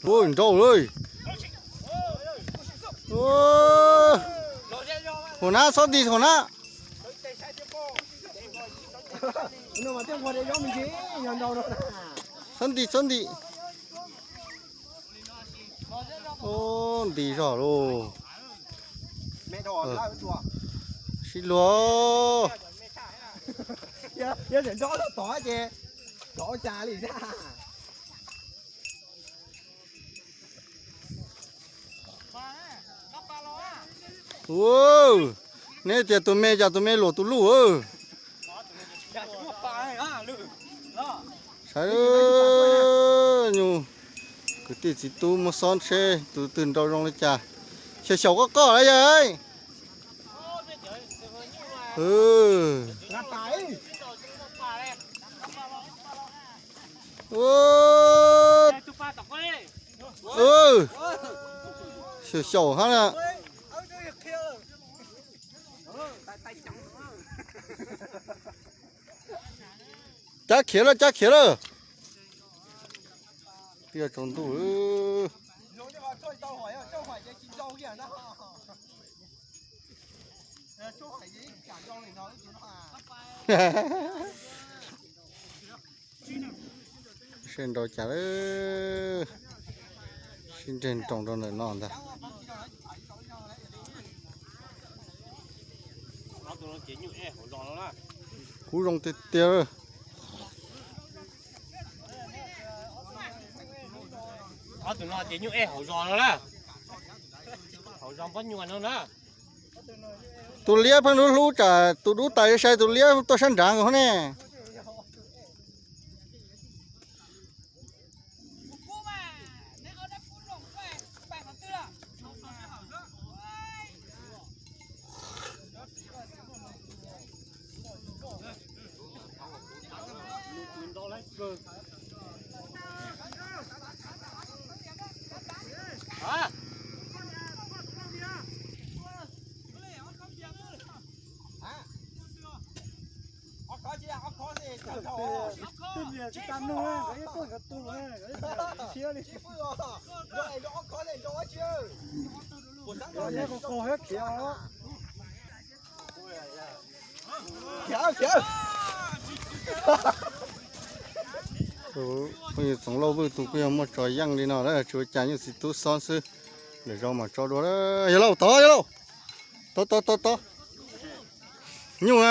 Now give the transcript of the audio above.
Ui, nrau lawm. Ua, hua na, txhob nti hua na. Txhob nti, txhob nti. Ua, nti zog lauj. Sib luag. Ua, neb tias tus me cas tus me luam tus luj. Saib nyuj, kwv tij txiv tub muab xob seb tus twg nrau zoo li cas. Xyaum xyaum qoj qoj lawm yawg. Xyaum xyaum hab na. Cab khiav lawm, cab khiav lawm. Tiaj tsaus ntuj. Seb nrau cas lawm. Sib nreg nroos rau ntawm no ntag. Kub zoo tiag tiag. Ob tug no ces nyuj ej hauv zos no na, hauv zos npob nyuas no na. Tus liab pheej hlub hlub tsam tus dub tas sai tus liab tuaj sab nrad nkaus ne. Phooj ywg Txoov Lauj Vwj tus kuj yog muaj tso yeej li no na, tsis ua cas, nyuj txiv tub xob xwb. Lwm zaus mam tso dua. Yawg lauj, tod yawg lauj, tod tod tod tod. Nyuj na.